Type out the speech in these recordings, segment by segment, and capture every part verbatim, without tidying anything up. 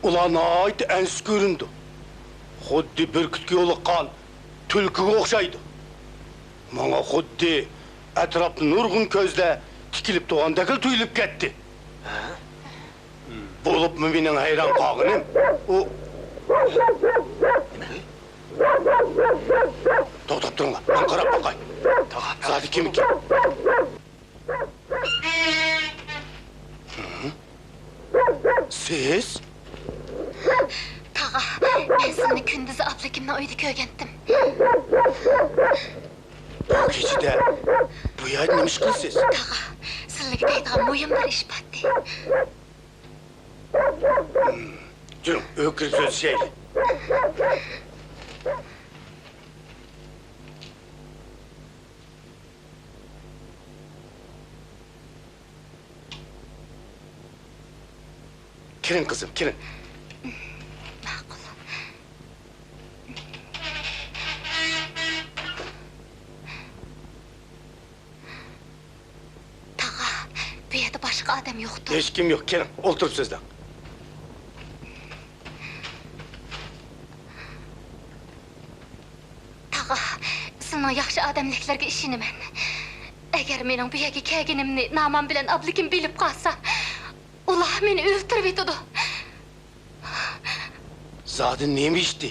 ئۇلار ناھايىتى ئەنسىز كۆرۈنىدۇ. خۇددى بۈركۈتكە يولۇققان تۈلكىگە ئوخشايدۇ. ماڭا خۇددى ئەتراپتا نۇرغۇن كۆزلەر تىكىلىپ تۇرغاندەكلا تۇيۇلۇپ كەتتى. بولۇپمۇ مېنىڭ ھەيران قالغىنىم، ئۇ، توختاپ تۇرۇڭلار، مەن قاراپ باقاي. زادى كىمكىن؟ سىز؟ تاغا، مەن سىلىنى كۈندۈزى ئابلىكىمنىڭ ئۆيىدە كۆرگەنتىم. بۇ كېچىدە بۇ يەردە نېمە ئىش قىلىسىز؟ تاغا، سىلىگە دەيدىغان مۇھىم بىر ئىش بارتى. جۈرۈڭ، ئۆيگە كىرىپ سۆزلىشەيلى. كىرىڭ، قىزىم، كىرىڭ. ماقۇل. تاغا، بۇ يەردە باشقا ئادەم يوقتۇ؟ ھېچكىم يوق، كىرىڭ، ئولتۇرۇپ سۆزلەڭ. تاغا، سىلىنىڭ ياخشى ئادەملىكلىرىگە ئىشىنىمەن. ئەگەر مېنىڭ بۇ يەرگە كەلگىنىمنى نامان بىلەن ئابلىكىم بىلىپ قالسا، ئۇلار مېنى ئۆلتۈرۈۋېتىدۇ. زادى نېمە ئىشتى؟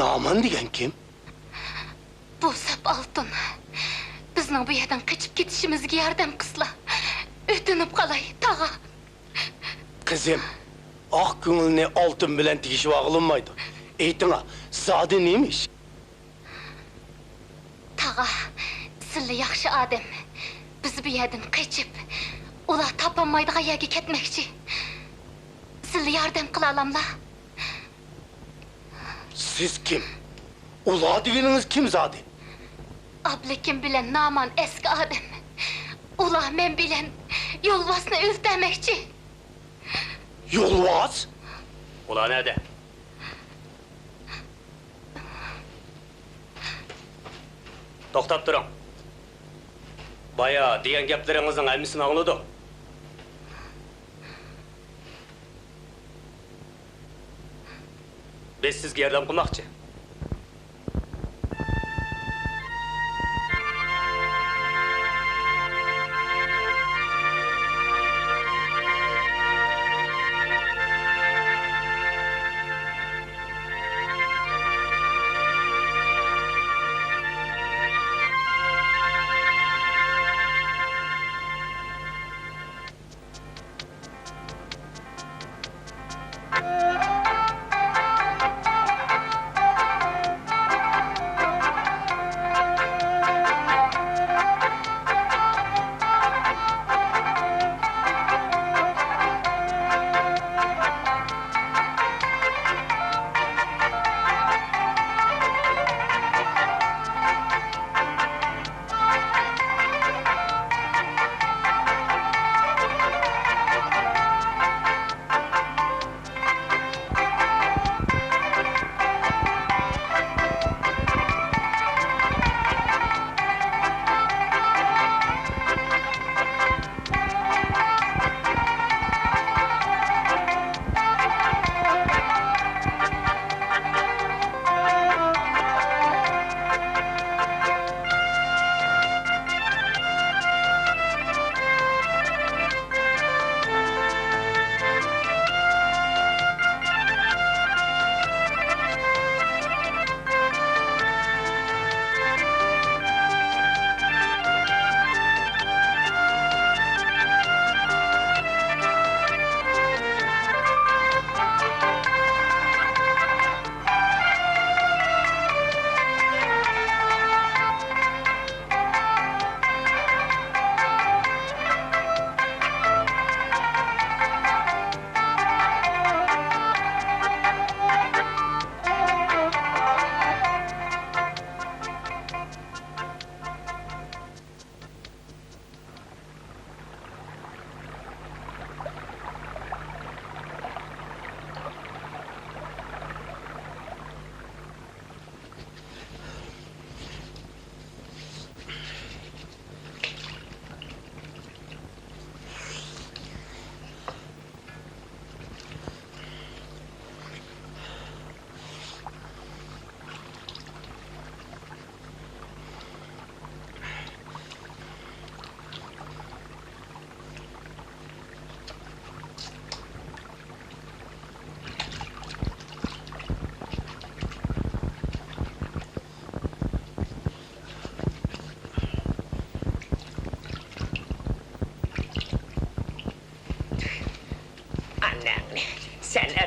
نامان دېگەن كىم؟ بۇ سەپ ئالتۇن. بىزنىڭ بۇ يەردىن قېچىپ كېتىشىمىزگە ياردەم قىلسىلا، ئۆتۈنۈپ قالاي، تاغا. قىزىم، ئاق كۆڭۈلنى ئالتۇن بىلەن تېگىشىۋالغىلى بولمايدۇ. ئېيتىڭا، زادى نېمە ئىش؟ تاغا، سىلى ياخشى ئادەم. بىز بۇ يەردىن قېچىپ، ئۇلار تاپالمايدىغان يەرگە كەتمەكچى. سىلى ياردەم قىلالاملا؟ سىز كىم؟ ئۇلار دېگىنىڭىز كىم زادى؟ ئابلىكىم بىلەن نامان ئەسكى ئادەم. ئۇلار مەن بىلەن يولۋاسنى ئۆلتۈرمەكچى. يولۋاس؟ ئۇلار نەدە؟ توختاپ تۇرۇڭ. بايا دېگەن گەپلىرىڭىزنىڭ ھەممىسىنى ئاڭلىدۇق. بىز سىزگە ياردەم قىلماقچى.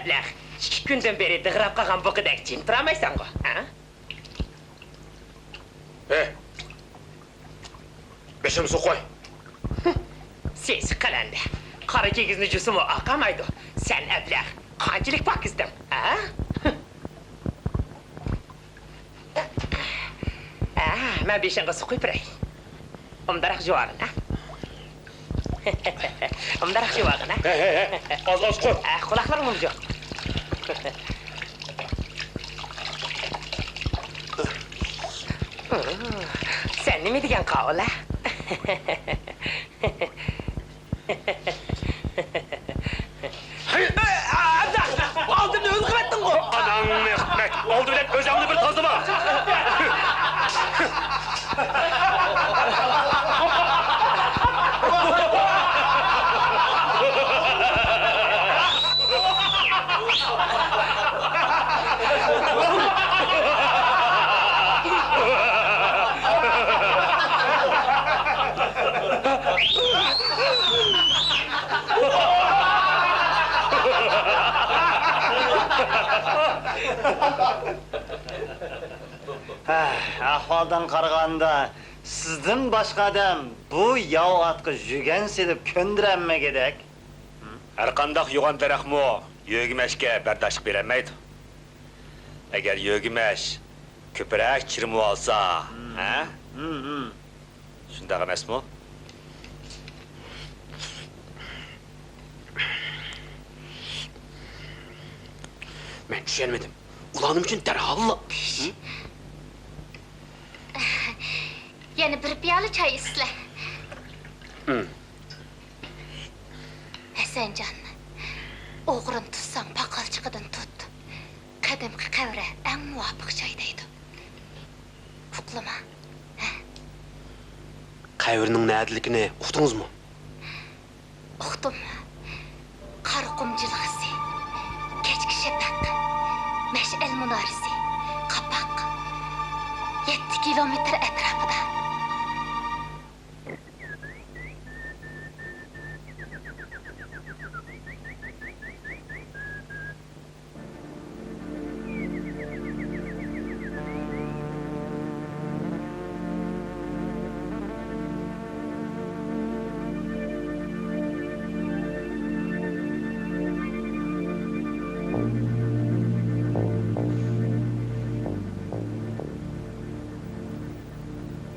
ئەبلەخ، ئىككى كۈندىن بېرى دىغراپ قالغان بۇقىدەك جىم تۇرالمايسەنغۇ، ھە؟ ھەي! بېشىمغا سۇ قۇي! سېسىق قەلەندەر! قارا كىگىزنى جۇسىمۇ ئاقارمايدۇ. سەن، ئەبلەخ، قانچىلىك پاكىزدىڭ، ھە؟ ھە، مەن بېشىڭغا سۇ قۇيۇپ بېرەي. ئۇنداقراق جۇۋاغىن، ھە؟ ئۇنداقراق جۇۋاغىن، ھە؟ ھەي، ھەي، ھەي، ئاز، ئاز قۇي. ھە، قۇلاقلىرىڭنىمۇ جۇ. سەن نېمە دېگەن قاۋۇل، ھە؟ ئالدىمنى ئۆزگەرتتىڭغۇ! ئاناڭنى خىتمەك! ئالدى بىلەن ئۆزۈڭنى بىر تازىلا! ھە، ئەھۋالدىن قارىغاندا، سىزدىن باشقا ئادەم بۇ ياۋا ئاتقا يۈگەن سېلىپ كۆندۈرەلمىگۈدەك. ھەرقانداق يوغان دەرەخمۇ يۆگىمەشكە بەرداشلىق بېرەلمەيدۇ. ئەگەر يۆگىمەش كۆپرەك چىرمىۋالسا، ھە؟ ھىم، ھىم. شۇنداق ئەمەسمۇ؟ مەن چۈشەنمىدىم. ئۇلار نېمە ئۈچۈن دەرھاللا، ھىم؟ يەنە بىر پىيالە چاي ئىچسىلە. ھىم. ھەسەنجان، ئوغرىنى تۇتساڭ، پاقالچىقىدىن تۇت. قەدىمكى قەبرە ئەڭ مۇۋاپىق جاي دەيدۇ. ئۇقلىما، ھە؟ قەبرىنىڭ نەدىلىكىنى ئۇقتۇڭىزمۇ؟ ئۇقتۇم. قاراقۇم جىلغىسى، كەچكى شەپەق، مەشئەل مۇنارىسى، قاپاق. يەتتە كىلومېتىر ئەتراپىدا.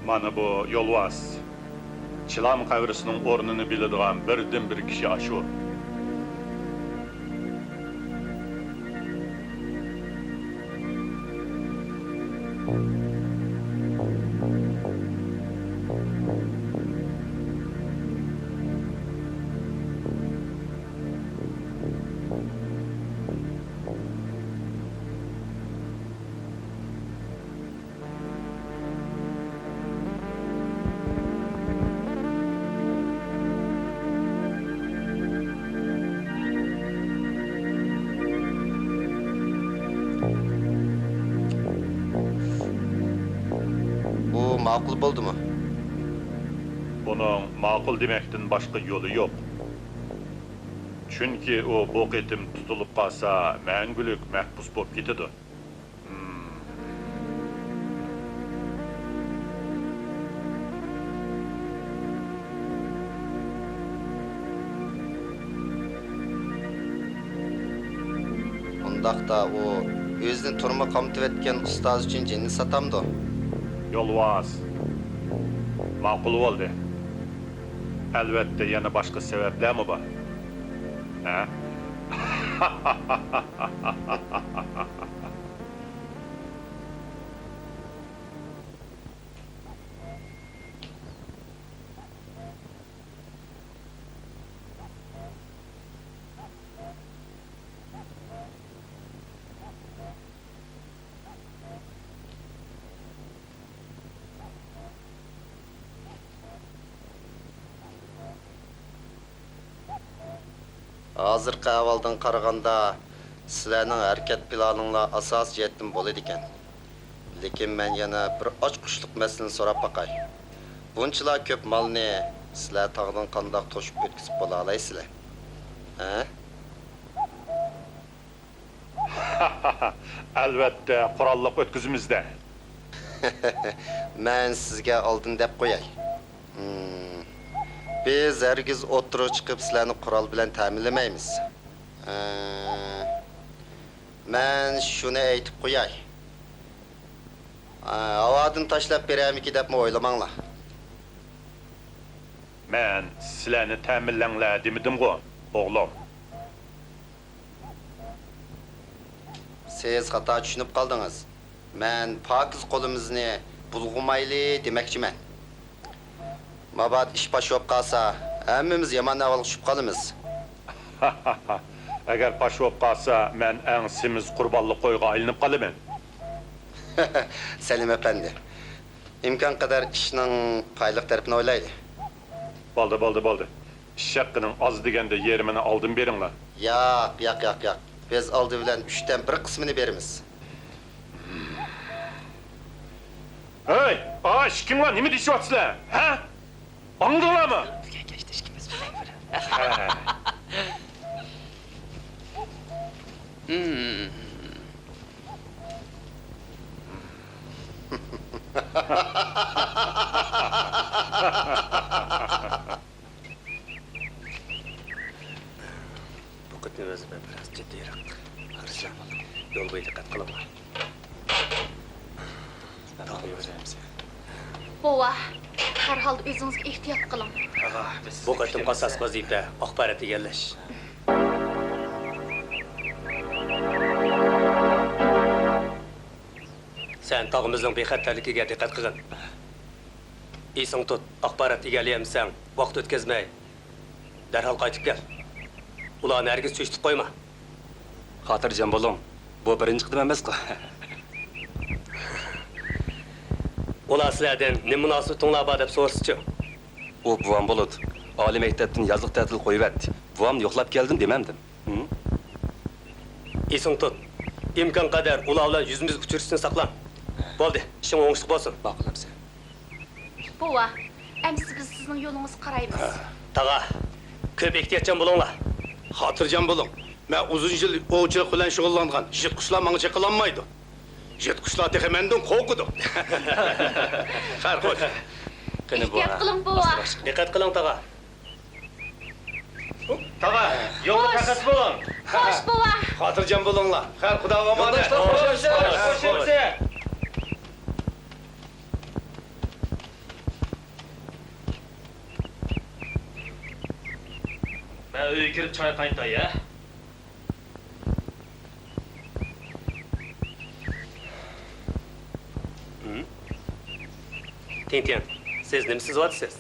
مانا بۇ يولۋاس. چىلان قەبرىسىنىڭ ئورنىنى بىلىدىغان بىردىنبىر كىشى ئاشۇ. بۇ ماقۇل بولدىمۇ؟ بۇنىڭ ماقۇل دېمەكتىن باشقا يولى يوق. چۈنكى ئۇ بۇ قېتىم تۇتۇلۇپ قالسا، مەڭگۈلۈك مەھبۇس بولۇپ كېتىدۇ. ئۇنداقتا ئۇ ئۆزىنى تۈرمە قامىتىۋەتكەن ئۇستازى ئۈچۈن جېنىنى ساتامدۇ؟ يولۋاس، ماقۇل بولدى. ئەلۋەتتە، يەنە باشقا سەۋەبلەرمۇ بار. ھە؟ ھازىرقى ئەھۋالدىن قارىغاندا، سىلەرنىڭ ھەرىكەت پىلانىڭلار ئاساسىي جەھەتتىن بولىدىكەن. لېكىن مەن يەنە بىر ئاچقۇچلۇق مەسىلىنى سوراپ باقاي. بۇنچىلا كۆپ مالنى سىلەر تاغدىن قانداق توشۇپ ئۆتكۈزۈپ بولالايسىلەر؟ ھە؟ ئەلۋەتتە، قوراللىق ئۆتكۈزىمىز-دە. مەن سىزگە ئالدىن دەپ قوياي. ھىم. بىز ھەرگىز ئوتتۇرىغا چىقىپ سىلەرنى قورال بىلەن تەمىنلىمەيمىز. ئە، مەن شۇنى ئېيتىپ قوياي. ئە، ھاۋادىن تاشلاپ بېرەرمىكى دەپمۇ ئويلىماڭلار. مەن سىلەرنى تەمىنلەڭلار دېمىدىمغۇ، ئوغلۇم؟ سىز خاتا چۈشىنىپ قالدىڭىز. مەن پاكىز قولىمىزنى بۇلغىمايلى دېمەكچىمەن. مابات ئىش پاش بولۇپ قالسا، ھەممىمىز يامان ئەھۋالغا چۈشۈپ قالىمىز. ئەگەر پاش بولۇپ قالسا، مەن ئەڭ سېمىز قۇربانلىق قويغا ئايلىنىپ قالىمەن. سەلىم ئەپەندى، ئىمكانقەدەر ئىشنىڭ پايدىلىق تەرىپىنى ئويلايلى. بولدى، بولدى، بولدى. ئىش ھەققىنىڭ ئاز دېگەندە يېرىمىنى ئالدىن بېرىڭلار. ياق، ياق، ياق، ياق. بىز ئالدى بىلەن ئۈچتىن بىر قىسمىنى بېرىمىز. ھەي، ئا، ئىككىڭلار نېمە دېيىشىۋاتىسىلەر، ھە؟ ئاڭلىدىڭلارمۇ؟ بۈگۈن كەچتە ئىككىمىز بىلەن بىر. ھە. بۇ قېتىم ۋەزىپە بىراز جىددىيرەك. قارىسام، يول بويى دىققەت قىلىڭلار. بوۋا، ھەر ھالدا ئۆزىڭىزگە ئېھتىيات قىلىڭ. بۇ قېتىمقى ئاساسلىق ۋەزىپە ئاخبارات ئىگىلەش. سەن تاغىمىزنىڭ بىخەتەرلىكىگە دىققەت قىلغىن. ئېسىڭ تۇت، ئاخبارات ئىگىلىيەلمىسەڭ، ۋاقىت ئۆتكۈزمەي، دەرھال قايتىپ كەل. ئۇلارنى ھەرگىز چۆچۈتۈپ قويما. خاتىرجەم بولۇڭ، بۇ بىرىنچى قېتىم ئەمەسقۇ. ئۇلار سىلەردىن نېمە مۇناسىۋىتىڭلار بار دەپ سورىسىچۇ؟ ئۇ بوۋام بولىدۇ. ئالىي مەكتەپتىن يازلىق تەتىل قويۇۋەتتى. بوۋامنى يوقلاپ كەلدىم دېمەمدىم. ھىم؟ ئېسىڭ تۇت، ئىمكانقەدەر ئۇلار بىلەن يۈزمۇ-يۈز ئۇچرىشىشنى ساقلاڭ. بولدى، ئىشىڭ ئوڭۇشلۇق بولسۇن. ماقۇل ئەمىسە. بوۋا، ئەمىسە بىز سىزنىڭ يولىڭىزغا قارايمىز. تاغا، كۆپ ئېھتىياتچان بولۇڭلار. خاتىرجەم بولۇڭ. مەن ئۇزۇن يىل ئوۋچىلىق بىلەن شۇغۇللانغان. يىرتقۇچلار ماڭا چېقىلالمايدۇ. يىرتقۇچلار تېخى مەندىن قورقىدۇ. خەير، خوش. قېنى، بوۋا. ئېھتىيات قىلىڭ، بوۋا. دىققەت قىلىڭ، تاغا. تاغا، يولدا پەقەس بولۇڭ. خوش، بوۋا. خاتىرجەم بولۇڭلار. خەير، خۇدا ئامانەت. يولداشلار، خوش ئەمىسە، خوش ئەمىسە. مەن ئۆيگە كىرىپ چاي قاينىتاي، ھە؟ ھىم؟ تىڭتىڭ، سىز نېمە سىزىۋاتىسىز؟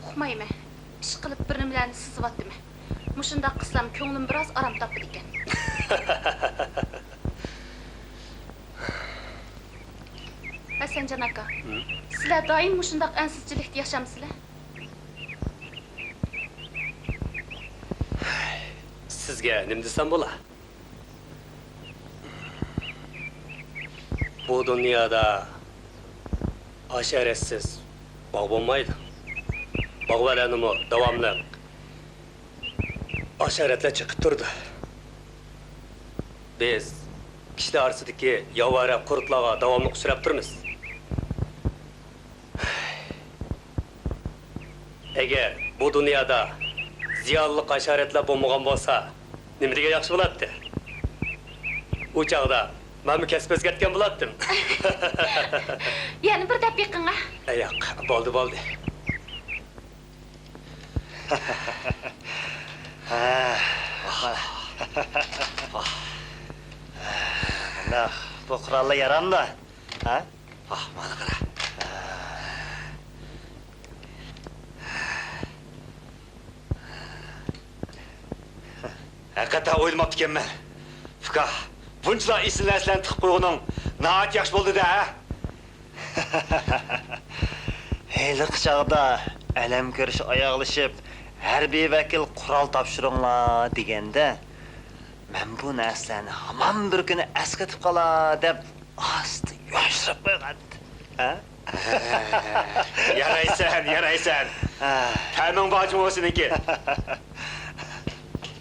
ئۇقمايمەن. ئىشقىلىپ بىر نېمىلەرنى سىزىۋاتىمەن. مۇشۇنداق قىلسام كۆڭلۈم بىراز ئارام تاپىدىكەن. ھەسەنجان ئاكا، ھىم؟ سىلەر دائىم مۇشۇنداق ئەنسىزچىلىكتە ياشامسىلەر؟ سىزگە نېمە دېسەم بولا؟ بۇ دۇنيادا ھاشارەتسىز باغ بولمايدۇ. باغۋەنلەرنىمۇ داۋاملىق ھاشارەتلەر چېقىپ تۇرىدۇ. بىز كىشىلەر ئارىسىدىكى ياۋارە قۇرتلارغا داۋاملىق ئۇچراپ تۇرىمىز. ئەگەر بۇ دۇنيادا زىيانلىق ھاشارەتلەر بولمىغان بولسا، نېمە دېگەن ياخشى بولاتتى؟ ئۇ چاغدا مەنمۇ كەسىپ ئۆزگەرتكەن بولاتتىم. يەنە بىر دەپ بېقىڭ، ھە؟ ياق، بولدى، بولدى. مۇنداق، بۇ قوراللار يارامدۇ؟ ھە؟ ۋاھ، مانا قارا. ھەقىقەتەن ئويلىماپتىكەنمەن. ئۇكا، بۇنچىلا ئېسىل نەرسىلەرنى تىقىپ قويغىنىڭ ناھايىتى ياخشى بولدى-دە، ھە؟ ھېلىقى چاغدا ئەلەم كۆرۈش ئاياغلىشىپ، ھەربىي ۋەكىل قورال تاپشۇرۇڭلار دېگەندە، مەن بۇ نەرسىلەرنى ھامان بىر كۈنى ئەسكىرتىپ قالا دەپ ئاستا يوشۇرۇپ قويغانىدىم. ھە؟ يارايسەن، يارايسەن. ھە. تەمىڭ بار جۇمۇ سېنىڭكى.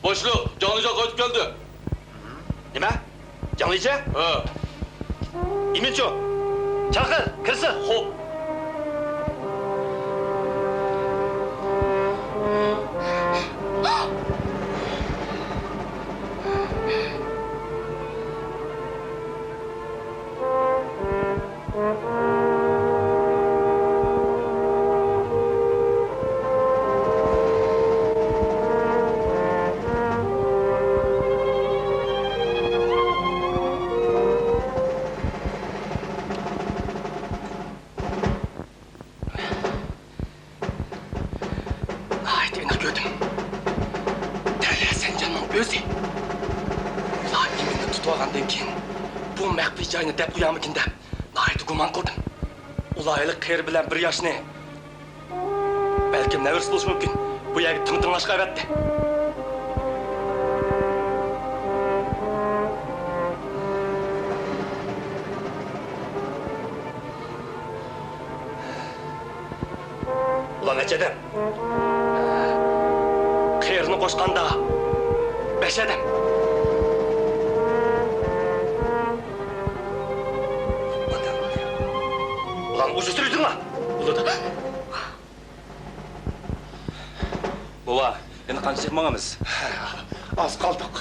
باشلىق، جاڭلىجان قايتىپ كەلدى. نېمە؟ جاڭلىجيې؟ ھە. ئىمىنچۇ. چاقىر، كىرسۇن. خوپ. ناھايىتى ئېنىق كۆردۈم. دەل ھەسەنجاننىڭ ئۆزى. ئۇلار ئىمىننى تۇتۇۋالغاندىن كېيىن، بۇ مەخپىي جاينى دەپ قويارمىكىن دەپ، ناھايىتى گۇمان قىلدىم. ئۇلار ھېلىقى قېرى بىلەن بىر ياشنى، بەلكىم نەۋرىسى بولۇشى مۇمكىن، بۇ يەرگە تىڭ-تىڭلاشقا ئەۋەتتى. ئۇلار نەچچە ئادەم؟ قېرىنى قوشقاندا، بەش ئادەم. ئۇلارنى ئۇجۇشتۇرۇۋېتىڭلار. بولىدۇ. بوۋا، يەنە قانچىلىك ماڭىمىز؟ ئاز قالدۇق.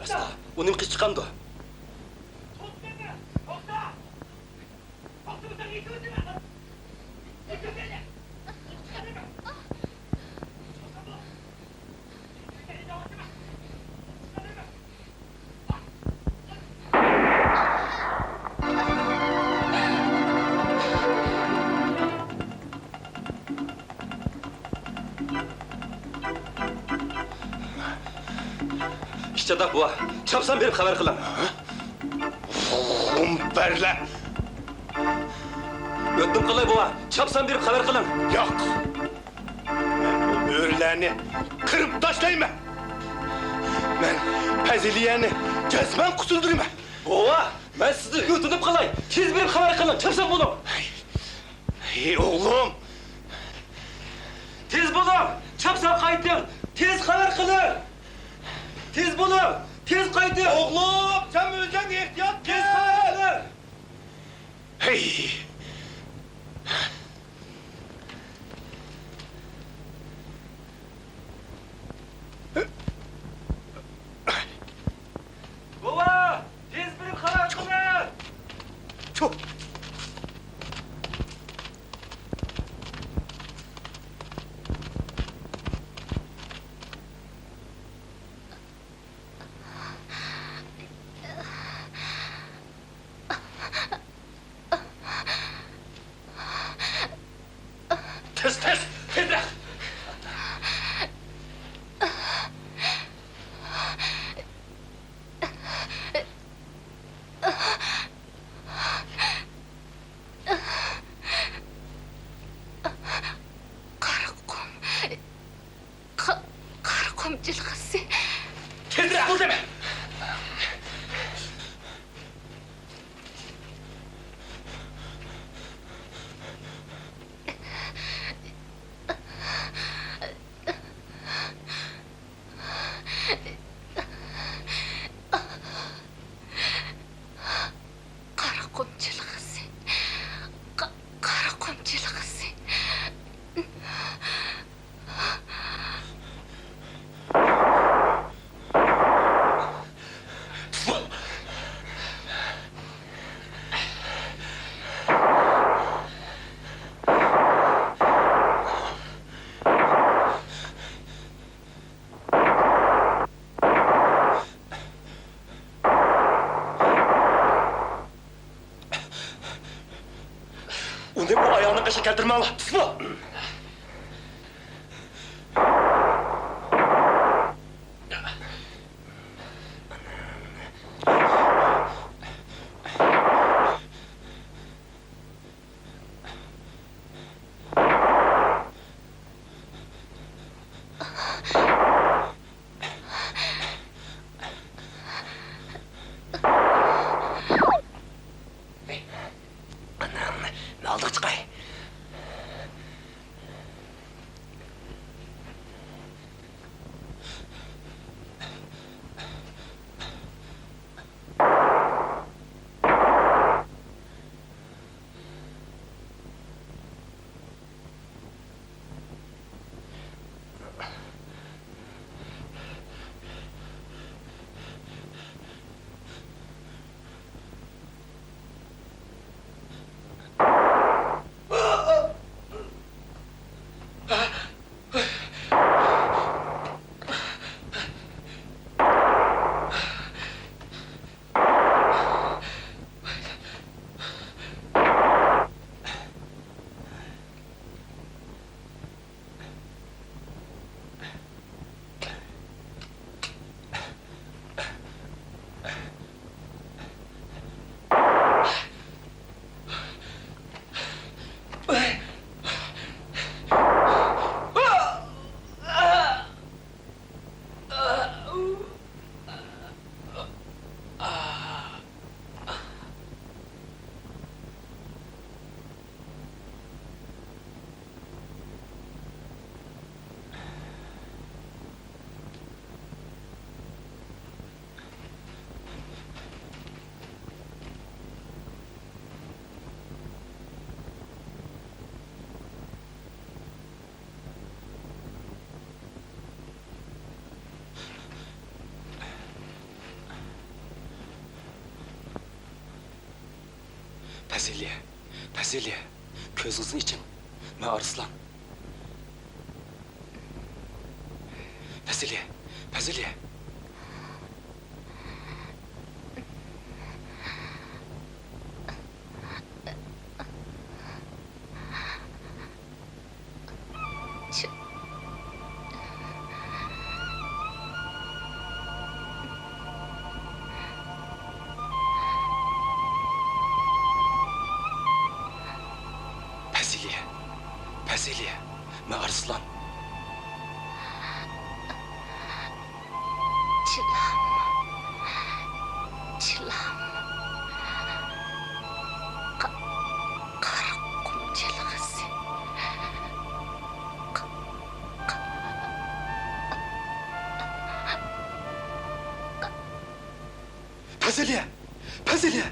ئاستا، ئۇ نېمە قىز چىقامدۇ؟ ئىچىداق بوۋا، چاپسان بېرىپ خەۋەر قىلىڭ. غۇمبەرلە! ئۆتۈنۈپ قالاي بوۋا، چاپسان بېرىپ خەۋەر قىلىڭ. ياق! مەن بۇ بۆرىلەرنى قىرىپ تاشلايمەن. مەن پەزىلىيەنى جەزمەن قۇتۇلدۇرىمەن. بوۋا، مەن سىزدىن ئۆتۈنۈپ قالاي، تېز بېرىپ خەۋەر قىلىڭ، چاپسان بولۇڭ. ھەي، ئوغلۇم! تېز بولۇڭ! چاپسان قايتىڭ! تېز خەۋەر قىلىڭ! تېز بولۇڭ! تېز قايتىڭ! ئوغلۇم، سەن ئۆزۈڭ ئېھتىيات قىل! تېز خەۋەر قىلىڭ! ھەي! بوۋا! تېز بېرىپ خەۋەر قىلىڭ! چۇھ! تېز، تېز، تېزرەك! قارا قۇم. قا-، قارا قۇم جىلغىسى. تېزرەك بول دەيمەن! قارا قۇم جىلغىسى. قا-، قارا قۇم جىلغىسى. ئۇنى بۇ ئايالنىڭ قېشىغا كەلتۈرمەڭلار. تۇتۇڭلار! ئالدىغا چىقاي. بازىلىيە، بازىلىيە، كۆزىڭىزنى ئېچىڭ. مەن ئارسلان. بازىلىيە، بازىلىيە. بازىلىيە، بازىلىيە، مەن ئارسلان. چىلان، چىلان، قا-، قارا قۇم جىلغىسى. قا-، قا-، بازىلىيە! بازىلىيە!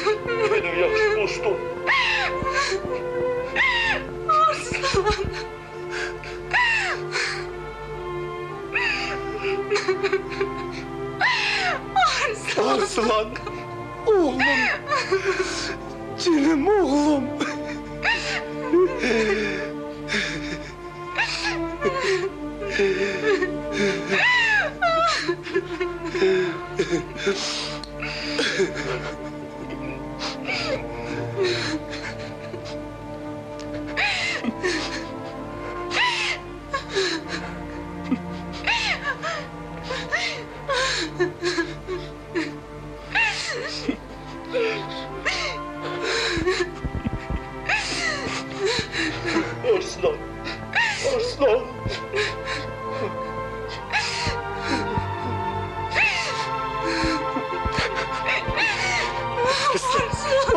مېنىڭ ياخشى دوستۇم. ئارسلان. ئارسلان. ئارسلان. ئوغلۇم. جېنىم ئوغلۇم. ئارسلان، ئارسلان.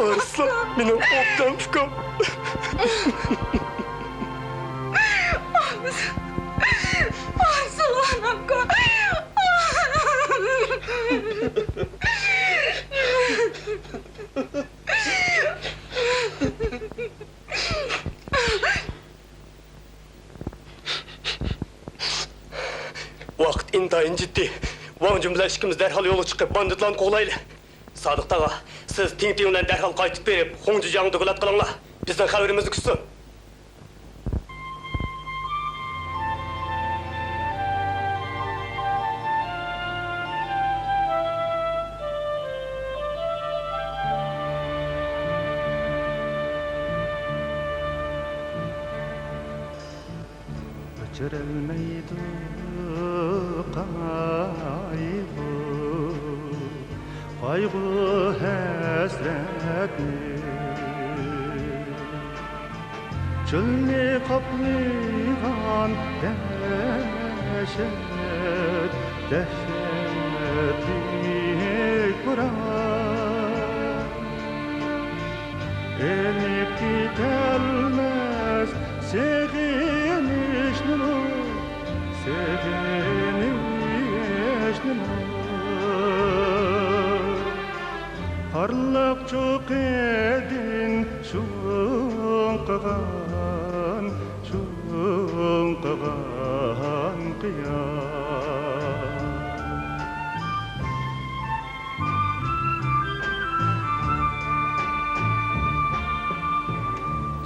ئارسلان، مېنىڭ ئوبدان ئۇكام. ئارسلان ئاكا. ۋاقىت ئىنتايىن جىددىي. ۋاڭ جۈن بىلەن ئىككىمىز دەرھال يولغا چىقىپ، باندىتلارنى قوغلايلى. سادىق تاغا، سىز تىڭتىڭ بىلەن دەرھال قايتىپ بېرىپ، خۇڭجىجياڭنى دوكلات قىلىڭلار. بىزنىڭ خەۋىرىمىزنى كۈتسۇن. چۆلنى قاپلىغان دەھشەت، دەھشەتلىك بوران. ئېلىپ كېتەلمەس سېغىنىشنىمۇ، سېغىنىشنىمۇ. قارلىق چوققىدىن چوڭقىغان، چوڭقىغان قىيا.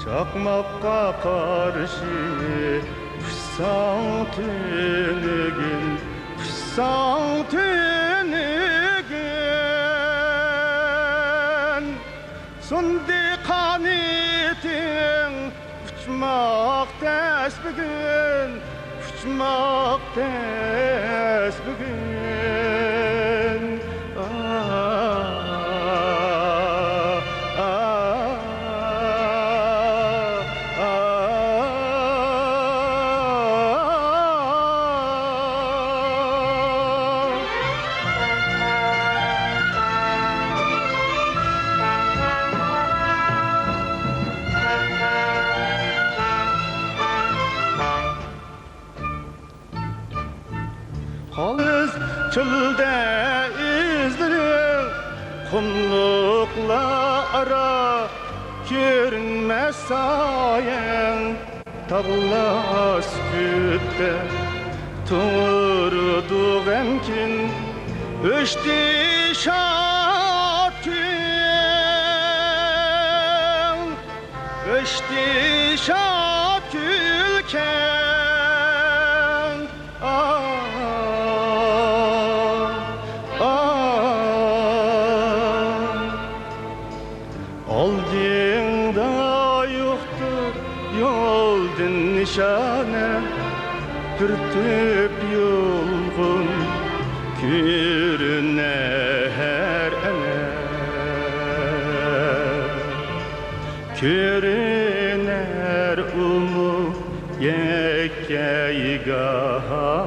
چاقماققا قارشى ئۇچساڭ تۈنۈگۈن، ئۇچساڭ تۈنۈگۈن، سۇندى قانىتىڭ. ئۇچماق تەس بۈگۈن، ئۇچماق تەس بۈگۈن. ئا، ئا، ئا، ئا. قالىسىز چۆلدە ئىزلىرىڭ، قۇملۇقلار ئارا كۆرۈنمەس سايەڭ. تاغلار سۈكۈتتە تۇرىدۇ غەمكىن، ئۆچتى شاد كۈن. ئۆچتى شاد كۈلكەڭ، ئا، ئا. ئالدىڭدا يوقتۇر يولدىن نىشانە، بىر تۈپ يۇلغۇن كۆرۈنەر ئەنە. كۆرۈنەر ئۇمۇ يەككە يېگانە.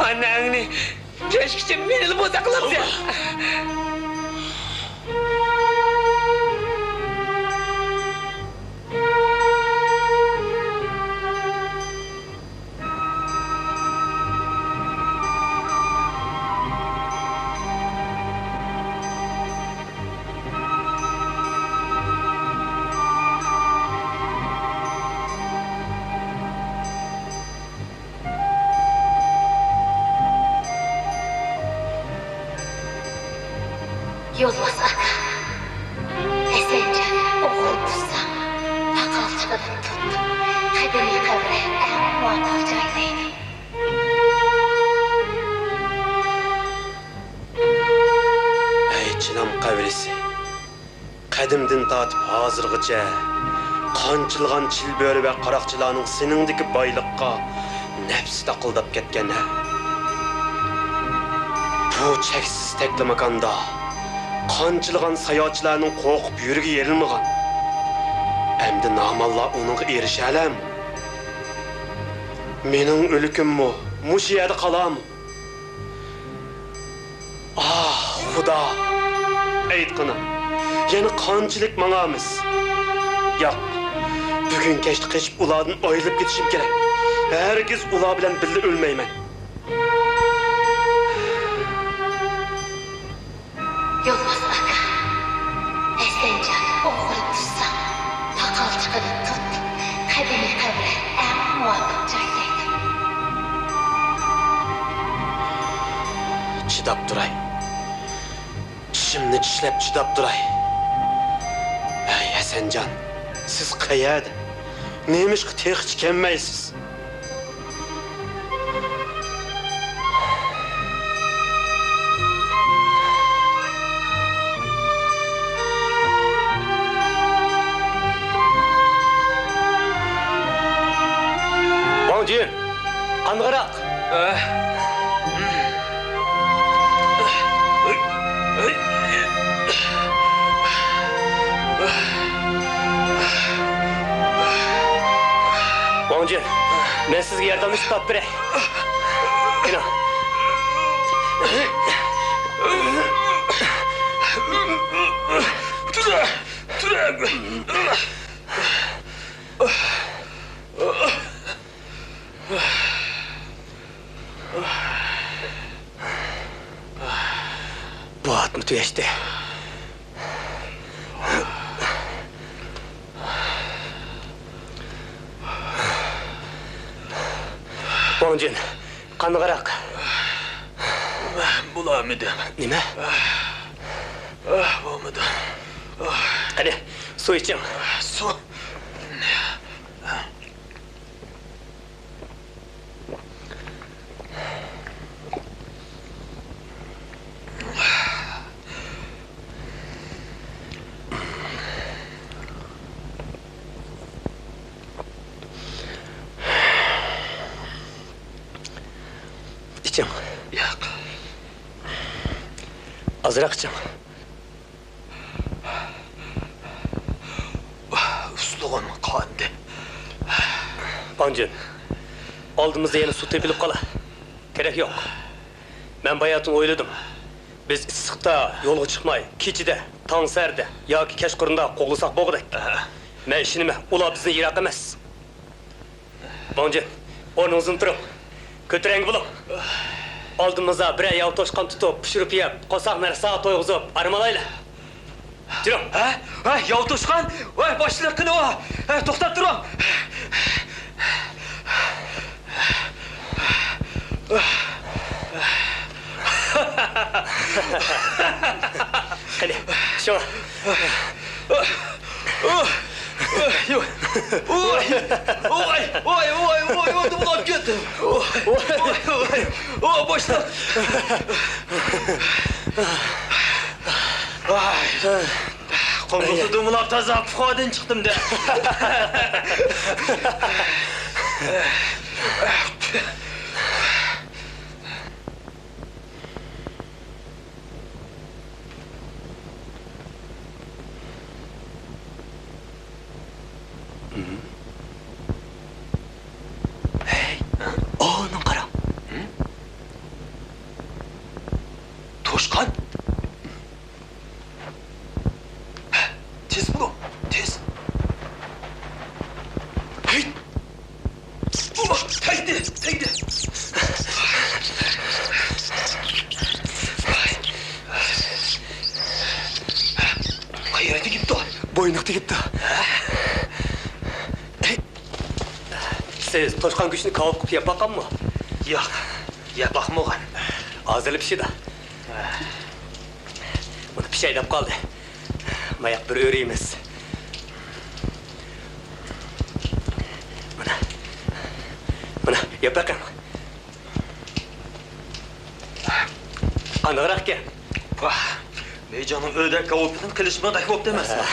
ئانا ئەڭنى كەچكىچە مېنىلا بوزەك قىلامسەن. يولۋاس ئاكا، ھەسەنجان ئوغرىنى تۇتساڭ، پاقالچىقىدىن تۇت، قەدىمىي قەبرە ئەڭ مۇۋاپىق جاي دەيدۇ. ھەي، چىلان قەبرىسى! قەدىمدىن تارتىپ ھازىرغىچە قانچىلىغان چىلبۆرە ۋە قاراقچىلارنىڭ سېنىڭدىكى بايلىققا نەپسى تاقىلداپ كەتكەن ھە؟ بۇ چەكسىز تەكلىماكاندا قانچىلىغان ساياھەتچىلەرنىڭ قورقۇپ يۈرىكى يېرىلمىغان. ئەمدى ناماللار ئۇنىڭغا ئېرىشەلەمۇ؟ مېنىڭ ئۆلۈكۈممۇ مۇشۇ يەردە قالارمۇ؟ ئاھ، خۇدا! ئېيتقىنا، يەنە قانچىلىك ماڭارمىز؟ ياق، بۈگۈن كەچتە قېچىپ ئۇلاردىن ئايرىلىپ كېتىشىم كېرەك. ھەرگىز ئۇلار بىلەن بىللە ئۆلمەيمەن. يولۋاس ئاكا، ھەسەنجان ئوغرىنى تۇتساڭ، پاقالچىقىدىن تۇت، قەدىمىي قەبرە ئەڭ مۇۋاپىق جاي دەيدۇ. چىداپ تۇراي. چىشىمنى چىشلەپ چىداپ تۇراي. ھەي، ھەسەنجان، سىز قەيەردە؟ نېمىشقا تېخىچە كەلمەيسىز؟ ۋاڭ جۈن، قانغىراق! ۋاڭ جۈن، مەن سىزگە ياردەملىشىپ تاپىپ بېرەي. قېنى. بۇ ئاتما تۈگەشتى. ۋاڭ جۈن، قانغىراق. بولالمىدىم. نېمە؟ بولمىدى. قېنى، سۇ ئىچىڭ. سۇ. ئىچىڭ. ياق. ئازراق ئىچىڭ. ئۇسلۇغۇم قاندى. ۋاڭ جۈن، ئالدىمىزدا يەنە سۇ تېپىلىپ قالار. كېرەك يوق. مەن باياتىن ئويلىدىم. بىز ئىسسىقتا يولغا چىقماي، كېچىدە، تاڭ سەھەردە ياكى كەچقۇرۇندا قوغلىساق بولغۇدەك. ئەھە. مەن ئىشىنىمەن، ئۇلار بىزدىن يىراق ئەمەس. ۋاڭ جۈن، ئورنىڭىزدىن تۇرۇڭ. كۆتۈرەڭگۈ بولۇڭ. ئالدىمىزدا بىرەر ياۋا توشقان تۇتۇپ، پىشۇرۇپ يەپ، قورساق نەرسىگە تويغۇزۇپ، ئارام ئالايلى. يۈرۈڭ. ھە؟ ھە، ياۋا توشقان؟ ۋاي، باشلىق قېنى ئۇ؟ ھە، توختاپ تۇرۇڭ. قېنى، شۇڭا. ۋاي، ۋاي، ۋاي، ۋاي، ۋاي، دۇملاپ كەتتىم. ۋاي، ۋاي، ۋاي، ۋاي، باشلىق. ۋاي. قۇملۇقتا دۇملاپ تازا پۇخادىن چىقتىم دە. ھەي، ئانىڭ قارا. توشقان. تېز بولۇڭ، تېز. ھەي! تەگدى، تەگدى. قايەرگە تېگىپتۇ؟ بوينىغا تېگىپتۇ. سىز توشقان گۆشىنى كاۋاپ قىلىپ يەپ باققانمۇ؟ ياق، يەپ باقمىغان. ھازىرلا پىشىدۇ. مانا پىشاي دەپ قالدى. ماياق بىر ئۆرۈيمىز. مانا. مانا، يەپ بېقىڭ. قانداقراق ئىكەن؟ ۋاھ، مېيجاڭنىڭ ئۆردەك كاۋاپىدىن قېلىشمىغۇدەك بوپتۇ ئەمەسمۇ؟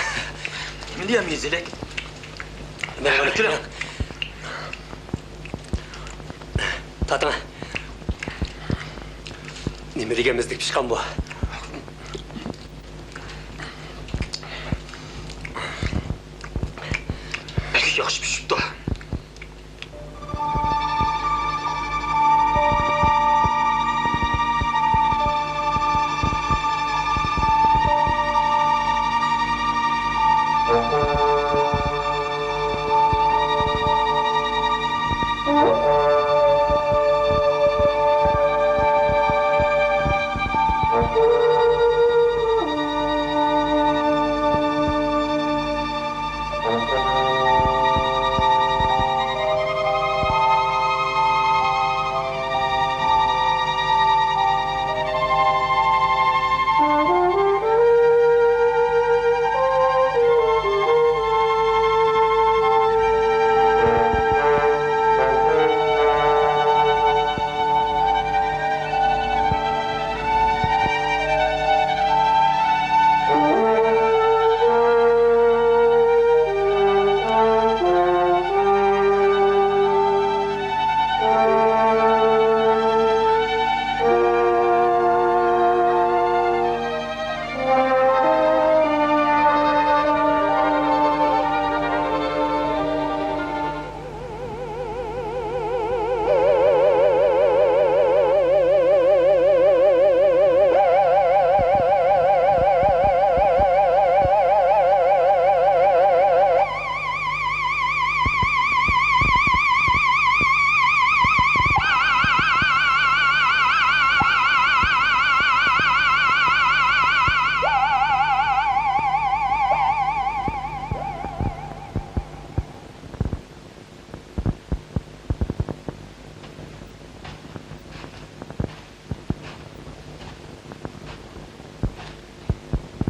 نېمە دېيەم، يېزىلىك. مانا، مانا. كېلىڭ. تارتىڭ. نېمە دېگەن مىزدەك پىشقان بۇ. بەك ياخشى پىشىپتۇ.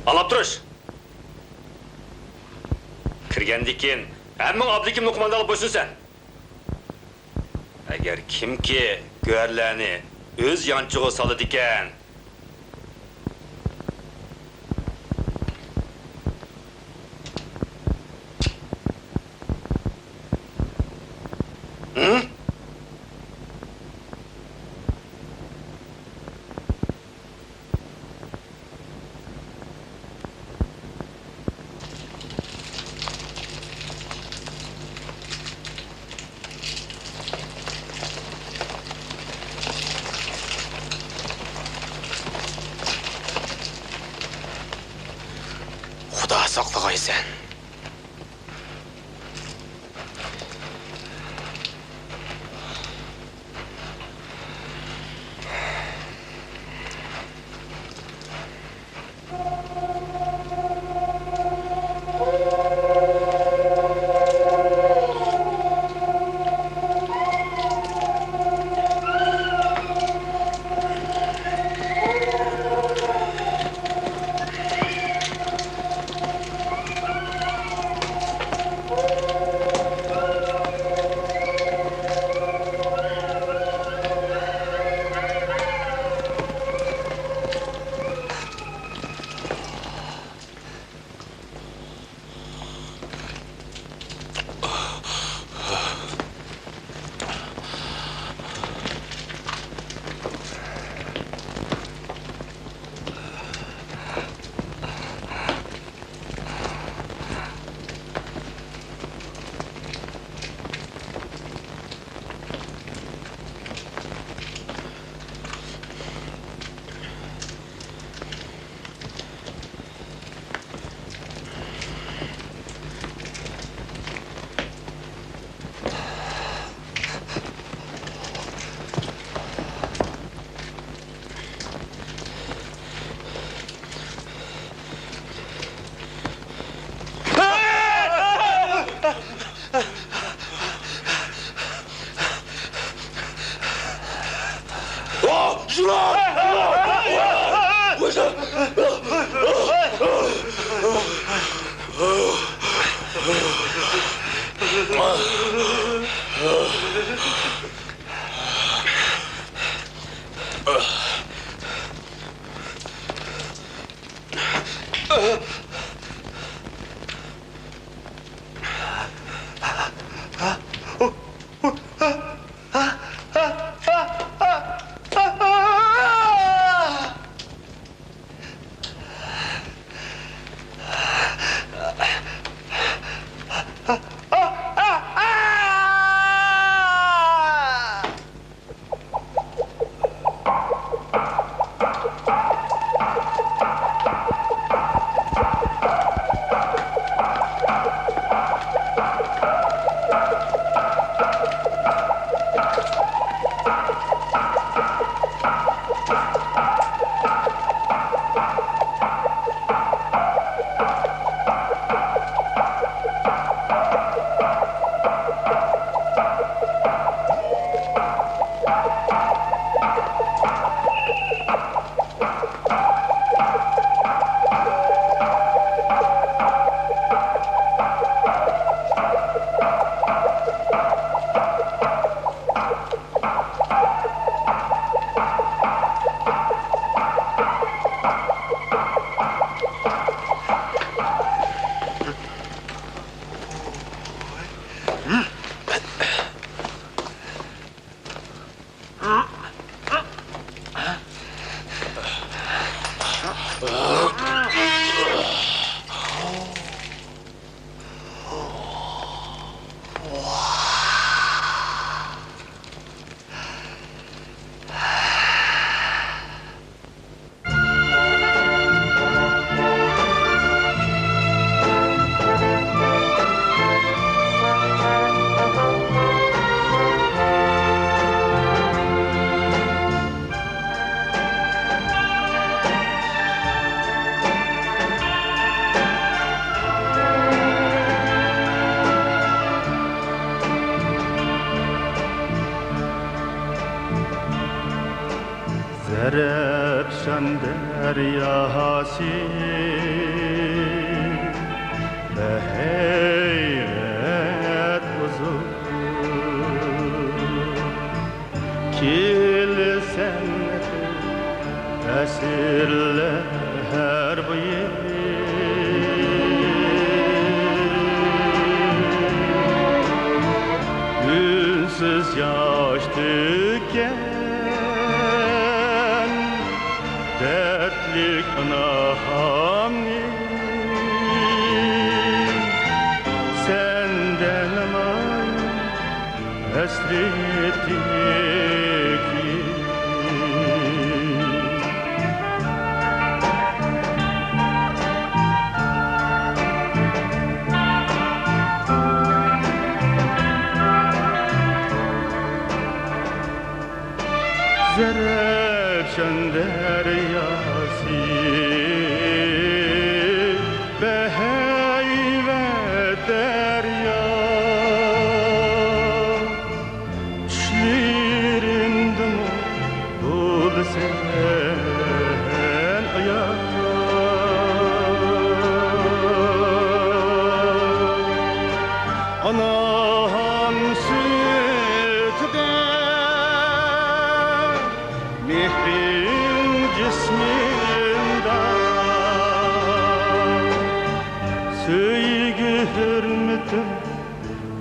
ئاڭلاپ تۇرۇش! كىرگەندىن كېيىن ھەممىڭ ئابلىكىمنى قوماندانغا بويسۇنىسەن. ئەگەر كىمكى گۆھەرلەرنى ئۆز يانچۇقىغا سالىدىكەن، ھە؟ خۇدا ساقلىغايسەن. دەرياسى بەھەيۋەت ئۇزۇن. كېلىسەن ئەسىرلەر بويى، ئۈنسىز ياش تۆككەن دەردلىك ئانامنى، سەندە نامايان ھەسرىتى. زەرەپشان دەرياسى، بەھەيۋەت دەريا، چۈشلىرىمدىمۇ بولىسەن ئايان. ئانام سۈتىدە مېھرىڭ جىسمىمدا، سۆيگۈ ھۆرمىتىڭ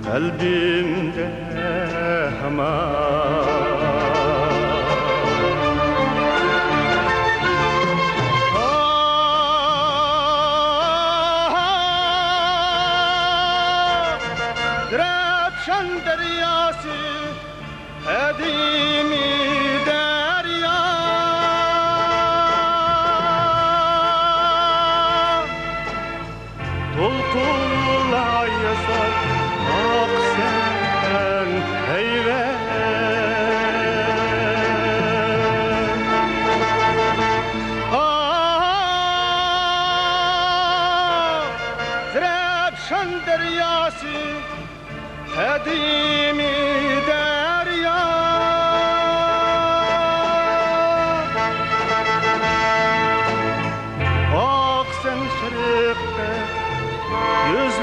قەلبىمدە ھامان. زەرەپشان دەرياسى، قەدىمىي دەريا، دولقۇنلار ياساپ ئاقىسەن ھەيۋەت. ئاھ، زەرەپشان دەرياسى، قەدىمىي دەريا، ئاقىسەن شەرققە، يۈز